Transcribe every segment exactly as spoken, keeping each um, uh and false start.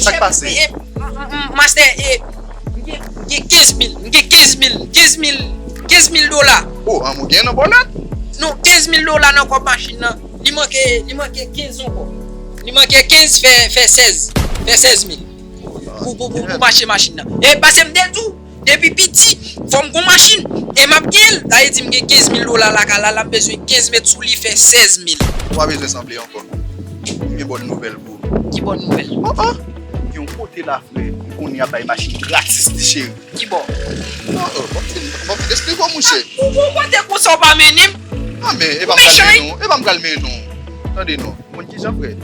Sa k pase? E, m- m- m- Master, e, m gen m gen kenz mil, m gen kenz mil, kenz mil, kenz mil dola. Oh, an mwen gen nan bòlèt? Non, kenz mil dola nan kòb machin nan. Li manke, li manke kenz ankò. Li manke kenz fè, fè sèz. Fè sèz mil. Pou, pou, pou, pou mache machin nan. E pase m te di w, depi piti, fò m gon machin. E m ap gen l. Sa vle di m gen kenz mil dola lakay la, la m bezwen kenz met sou li fè sèz mil. Ou pa bezwen sanble ankò. M gen bòn nouvèl pou ou. Ki bòn nouvèl? Oh, oh. Gen yon kote la, frè. M konnen y ap bay machin gratis, ti cheri. Ki bò? Oh, oh. Bon, bon, bon, eksplike w, mouche. Ou bon kote konsa w pa mennen m? Ah, men, e pa m pral mennen w. E pa m pral mennen w. Tande non. Konn ki jan, frè?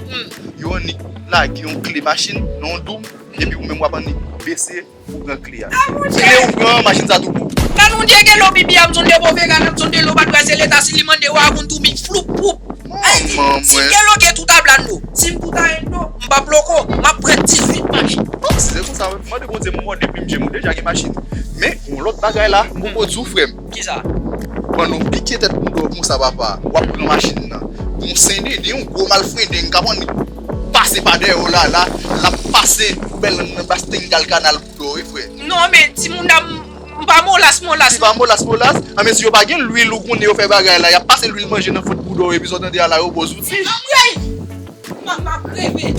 Yo annik lage yon kle machin nan yon doum, epi ou menm w ap annik bese pou pran kle a. Kle ou pran, machin sa tou pou. Nan nou dye gelo bibi a m sonde pove ka nan m sonde lo pa dwe se leta si li mande w a konn tou bi floup poup. Ayiti, si gelo gen tout a blando, si m tout a endo, m pa bloko, m ap pran dizuit machin. Si se konsa, mande Bondye m mò depi m je m ou deja gen machin. Men, yon lòt bagay la, m poko di w frè m. Kisa? Pandan w pike tèt bouda w konsa papa, w ap pran machin nan. Yon sendede, yon gwo malfrendeng k ap annik pase pa dèyè w la, la, l ap pase poubèl nan bas tengal kanal bouda w, wi frè. Non, men timoun dam, m pa molas, molas. Si pa molas, molas, anben si yo pa gen lwil ou konnen yo fè bagay la, y ap pase lwil manje nan fant bouda w epi sa w tande a la yo ba w zouti. Anmwey! M ap, m ap kreve.